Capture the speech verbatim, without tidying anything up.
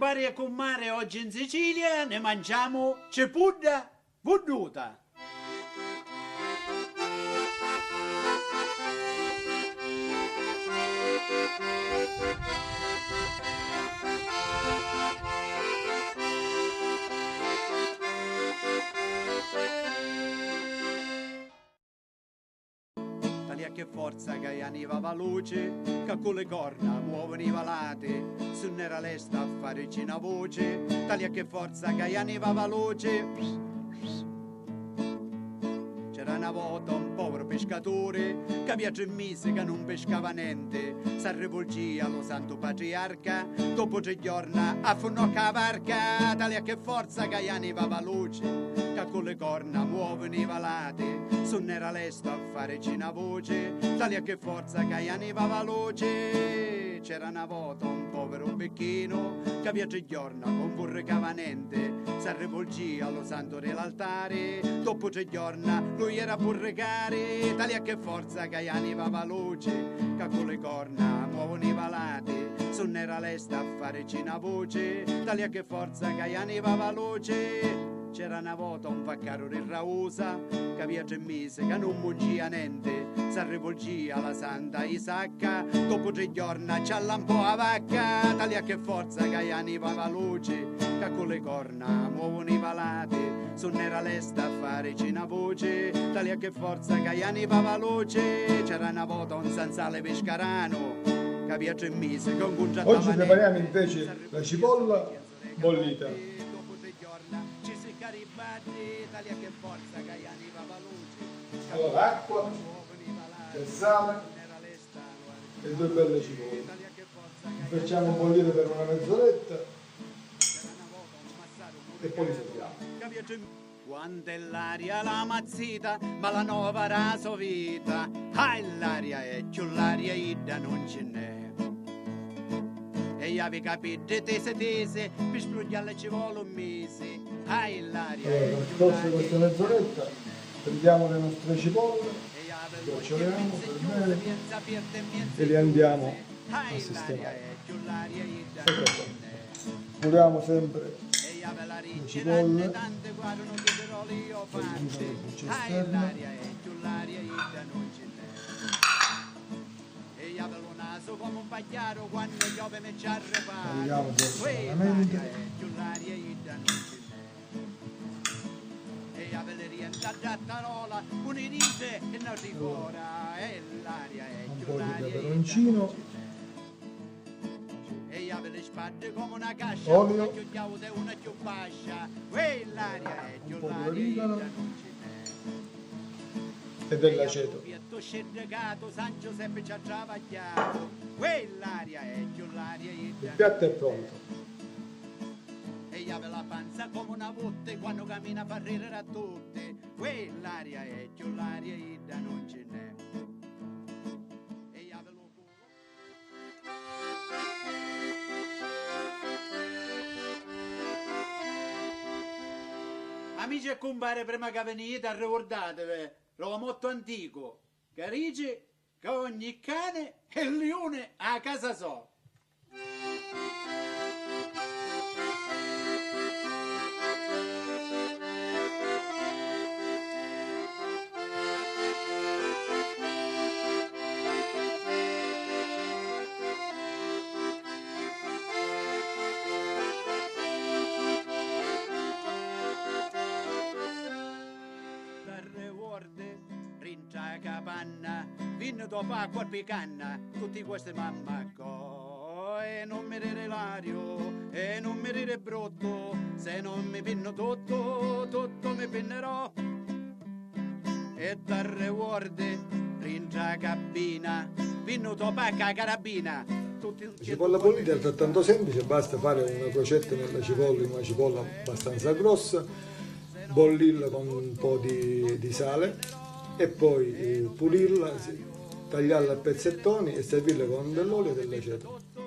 Pari e cummari, oggi in Sicilia ne mangiamu cipudda vudduta. Talia che forza ca Iani va valuci, ca cu li corna muovunu i valati, si nun era lesta a farici na vuci, talia che forza ca Iani va valuci. C'era na vota un poviru piscaturi ca avia tri misi ca nun piscava nenti, s'arrivulgia a lu santu patriarca, dopu tri jorna affunnò cca a varca, talia che forza ca Iani va valuci, ca cu li corna muovunu i valati, si nun era lestu a farici na vuci, talia che forza ca Iani va valuci. C'era na vota un poviru bicchinu ca avia tri jorna ca nun vurricava nenti, s'arrivulgia a lu santu di l'altari, dopu tri jorna lu jera a vurricari, talia che forza ca Iani va valuci, ca cu li corna muovunu i valati, si nun era lesta a farici na vuci, talia che forza ca Iani va valuci. C'era na vota un vaccaru di Rausa ca avia tri misi ca nun mungia nenti, s'arrivulgia a la santa Isacca, dopu tri jorna ci allampò a vacca, talia che forza ca Iani va valuci, ca cu li corna muovunu i valati, si nun era lesta a farici na vuci, talia che forza ca Iani va valuci. C'era na vota un sanzali piscaranu ca avia tri misi ca nun cuntrattava nenti. Oggi prepariamo invece la cipolla bollita. Allora, acqua, il sale e due belle cipolle. Facciamo bollire per una mezz'oretta e poi li serviamo. Quant'è l'aria la mazzita, malanova ra so vita. Ah, è l'aria, è cchiù l'aria, idda nun ci nn'è. E iavi capiddi tisi tisi, pi sprugghialli ci voli un misi. Ah, è l'aria, è cchiù l'aria, idda nun ci nn'è. Allora, trascorsa questa mezz'oretta, prendiamo le nostre cipolle, sgoccioliamo per bene e le andiamo a sistemare. Ecco qua. Puliamo sempre le cipolle, poi anche la buccia esterna. Tagliamo grossolamente. Allora, un po' di peperoncino. Olio. Un po' di origano e dell'aceto. Il piatto è pronto. Amici e cumpari, prima ca viniti, arrivurdativi ro mottu anticu ca dici ca ogni cani è liuni a casa so. Tre vuordi rintra a capanna, vinni dopu a corpi canna, tutti questi m'ammaccò. E non mi riri lariu, e non mi riri bruttu, se non mi pinnu tuttu, tuttu mi pinnerò. E tre vuordi rintra a cabbina, vinni dopu a ca carabina, tutti. La cipolla bollita è altrettanto semplice, basta fare una crocetta nella cipolla, in una cipolla abbastanza grossa, bollirla con un po' di, di sale e poi, eh, pulirla, sì, tagliarla a pezzettoni e servirla con dell'olio e dell'aceto.